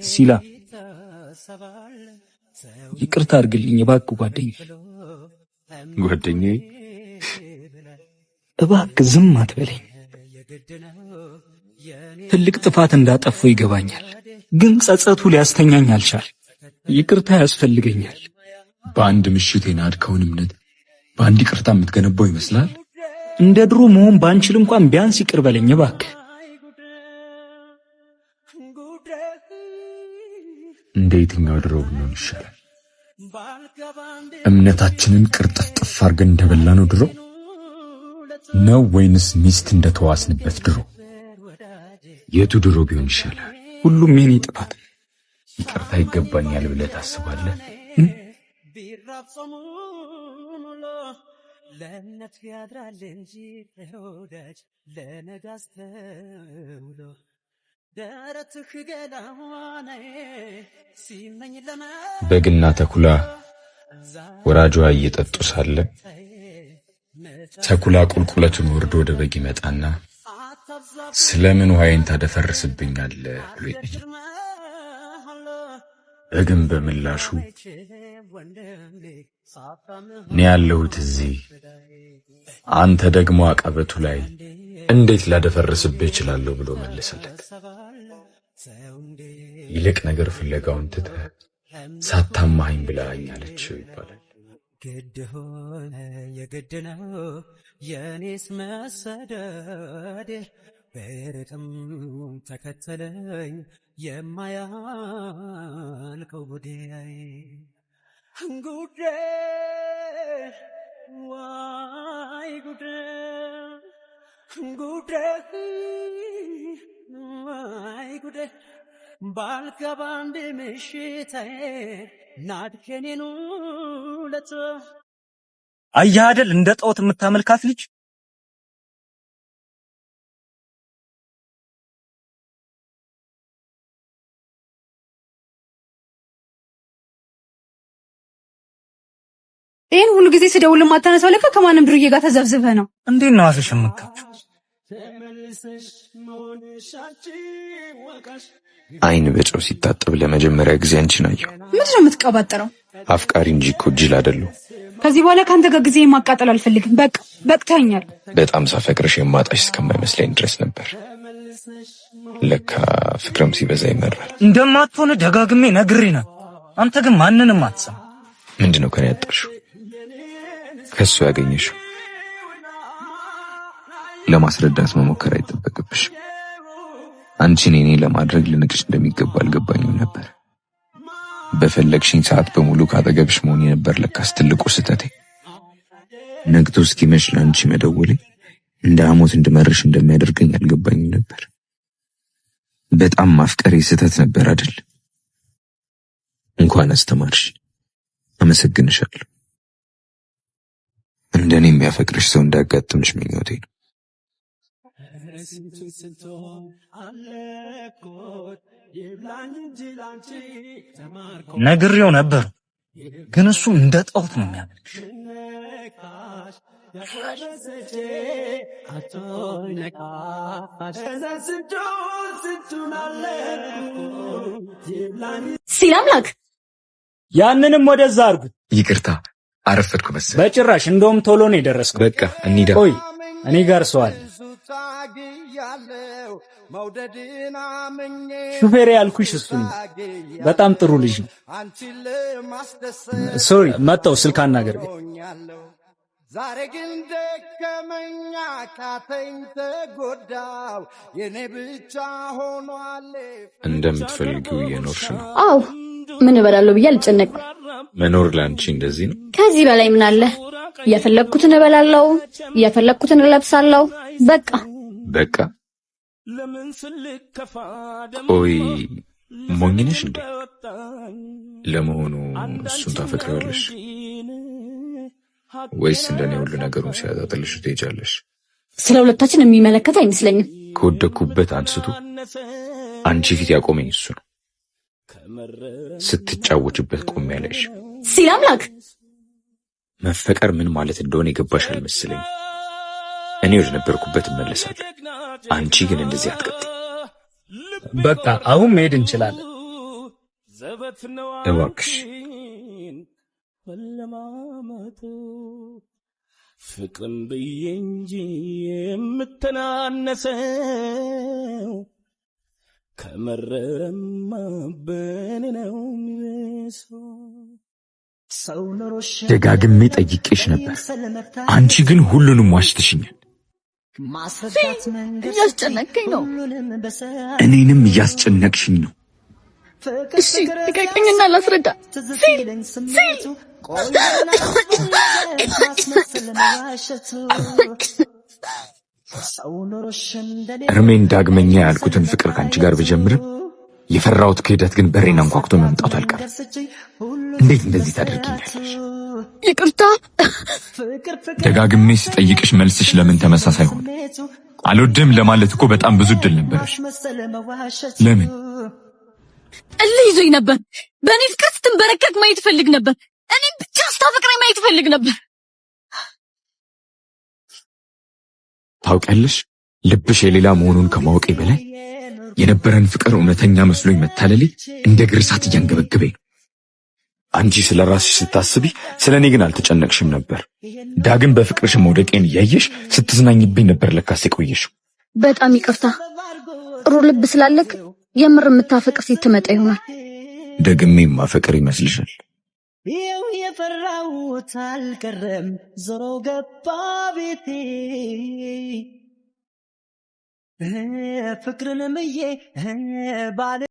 ሲላ ይቅርታ አድርግልኝ እባክህ ጓደኛዬ። ጓደኛዬ እባክህ ዝም አትበለኝ። ትልቅ ጥፋት እንዳጠፋው ይገባኛል፣ ግን ጸጸቱ ሊያስተኛኝ አልቻል። ይቅርታ ያስፈልገኛል። በአንድ ምሽት የናድከውን እምነት በአንድ ይቅርታ የምትገነባው ይመስላል። እንደ ድሮ መሆን ባንችል እንኳን ቢያንስ ይቅር በለኝ እባክህ። እንደ የትኛው ድሮ ብንሆን ይሻላል? እምነታችንን ቅርጥፍጥፍ አድርገን እንደበላነው ድሮ ነው ወይንስ ሚስት እንደተዋስንበት ድሮ? የቱ ድሮ ቢሆን ይሻላል? ሁሉም የኔ ጥፋት። ይቅርታ ይገባኛል ብለህ ታስባለህ? በግና ተኩላ ወራጇ እየጠጡ ሳለ ተኩላ ቁልቁለቱን ወርዶ ወደ በግ ይመጣና ስለምን ውሃዬን ታደፈርስብኛለህ ብሎ ይጠይቃል። በግም በምላሹ እኔ ያለሁት እዚህ፣ አንተ ደግሞ አቀበቱ ላይ እንዴት ላደፈርስብህ እችላለሁ ብሎ መለሰለት። ይልቅ ነገር ፍለጋውን ትተህ ሳታማኸኝ ብለኸኝ አለችው ይባላል። ግድ ሆነ የግድ ነው የኔስ መሰደድ፣ በርቅም ተከተለኝ የማያልቀው ጉዳይ ጉዴ ዋይ ጉዴ ጉዴ ዋይ ጉዴ ባልገባ አንድ ምሽቴ ናድከኔኑ ለት። አየህ አይደል እንደ ጣዖት የምታመልካት ልጅ። ይህን ሁሉ ጊዜ ስደውል የማታነሳው ለካ ከማንም ዱርዬ ጋር ተዘብዝበህ ነው። እንዴት ነው አፍሽ የምትከፍቺው? ዓይን በጨው ሲታጠብ ለመጀመሪያ ጊዜ አንቺን አየሁ። ምንድን ነው የምትቀባጠረው? አፍቃሪ እንጂ እኮ ጅል አይደለሁ። ከዚህ በኋላ ከአንተ ጋር ጊዜ ማቃጠል አልፈልግም። በቃ በቅተኛል። በጣም ሳፈቅርሽ የማጣሽ እስከማይመስለኝ ድረስ ነበር። ለካ ፍቅርም ሲበዛ ይመራል። እንደማትሆን ደጋግሜ ነግሬ ነበር። አንተ ግን ማንንም አትሰማ። ምንድን ነው ከኔ ያጣሽው? ከሱ ያገኘሽው? ለማስረዳት መሞከር አይጠበቅብሽ። አንቺን የኔ ለማድረግ ልንቅሽ እንደሚገባ አልገባኝም ነበር። በፈለግሽኝ ሰዓት በሙሉ ካጠገብሽ መሆን የነበር ለካስ ትልቁ ስህተቴ። ነግቶ እስኪመሽ ለአንቺ መደወሌ እንደ ሐሞት እንድመርሽ እንደሚያደርገኝ አልገባኝም ነበር። በጣም ማፍቀሬ ስህተት ነበር አይደል? እንኳን አስተማርሽ፣ አመሰግንሻለሁ። እንደኔ የሚያፈቅርሽ ሰው እንዳያጋጥምሽ ምኞቴ ነው። ነግሬው ነበር፣ ግን እሱ እንደ ጣዖት ነው የሚያመልክሽ። ሲል አምላክ ያንንም ወደዛ አድርጉት። ይቅርታ አረፈድኩ መሰለኝ። በጭራሽ እንደውም ቶሎ ነው የደረስከው። በቃ እንሂዳ። ቆይ እኔ ጋር ሰው አለ። ሹፌር ያልኩሽ እሱ ነው። በጣም ጥሩ ልጅ ነው። ሶሪ መጣው ስልክ አናገር። ዛሬ ግን ደከመኝ አቃተኝ ተጎዳው የኔ ብቻ ሆኗል። እንደምትፈልጊው እየኖርሽ ነው። አዎ ምን እበላለሁ ብዬ አልጨነቅም። መኖር ለአንቺ እንደዚህ ነው። ከዚህ በላይ ምን አለ? የፈለግኩትን እበላለሁ፣ የፈለግኩትን እለብሳለሁ። በቃ በቃ ቆይ ሞኝ ነሽ እንዴ? ለመሆኑ እሱን ታፈቅሪዋለሽ ወይስ እንደኔ ሁሉ ነገሩን ሲያጣጥልሽ ትሄጃለሽ? ስለ ሁለታችን የሚመለከት አይመስለኝም። ከወደኩበት አንስቶ አንቺ ፊት ያቆመኝ እሱ ነው። ስትጫወችበት ቆሜ ያለሽ ሲል አምላክ መፈቀር ምን ማለት እንደሆነ የገባሽ አልመሰለኝ። እኔ ወደ ነበርኩበት እመለሳለሁ። አንቺ ግን እንደዚህ አትቀጥይ። በቃ አሁን መሄድ እንችላለን። እባክሽ። ፍቅርም ብዬ እንጂ የምተናነሰው ከመረረማ በኔ ነው የሚበሰው። ደጋግሜ ጠይቄሽ ነበር። አንቺ ግን ሁሉንም ዋሽተሽኛል። እያስጨነቅከኝ ነው። እኔንም እያስጨነቅሽኝ ነው። እሺ ልቀቀኝና ላስረዳ። ሲል ሲል እርሜን ዳግመኛ ያልኩትን ፍቅር ከአንቺ ጋር ብጀምርም የፈራሁት ክህደት ግን በሬን አንኳኩቶ መምጣቱ አልቀረም። እንዴት እንደዚህ ታደርጊኛለሽ? ይቅርታ። ደጋግሜ ስጠይቅሽ መልስሽ ለምን ተመሳሳይ ሆነ? አልወድም ለማለት እኮ በጣም ብዙ እድል ነበረሽ። ለምን? እልህ ይዞኝ ነበር። በእኔ ፍቅር ስትንበረከክ ማየት እፈልግ ነበር። እኔም ብቻ ስታፈቅረኝ ማየት እፈልግ ነበር። ታውቂያለሽ፣ ልብሽ የሌላ መሆኑን ከማወቄ በላይ የነበረን ፍቅር እውነተኛ መስሎኝ መታለሌ እንደ ግርሳት እያንገበገበኝ ነው። አንቺ ስለ ራስሽ ስታስቢ፣ ስለ እኔ ግን አልተጨነቅሽም ነበር። ዳግም በፍቅርሽ መውደቄን እያየሽ ስትዝናኝብኝ ነበር ለካስ የቆየሽው። በጣም ይቅርታ። ጥሩ ልብ ስላለክ የምር የምታፈቅር ሴት ትመጣ ይሆናል። ደግሜ የማፈቅር ይመስልሻል? ይኸው የፈራሁት አልቀረም፣ ዞሮ ገባ ቤቴ። ፍቅርን ምዬ ባለ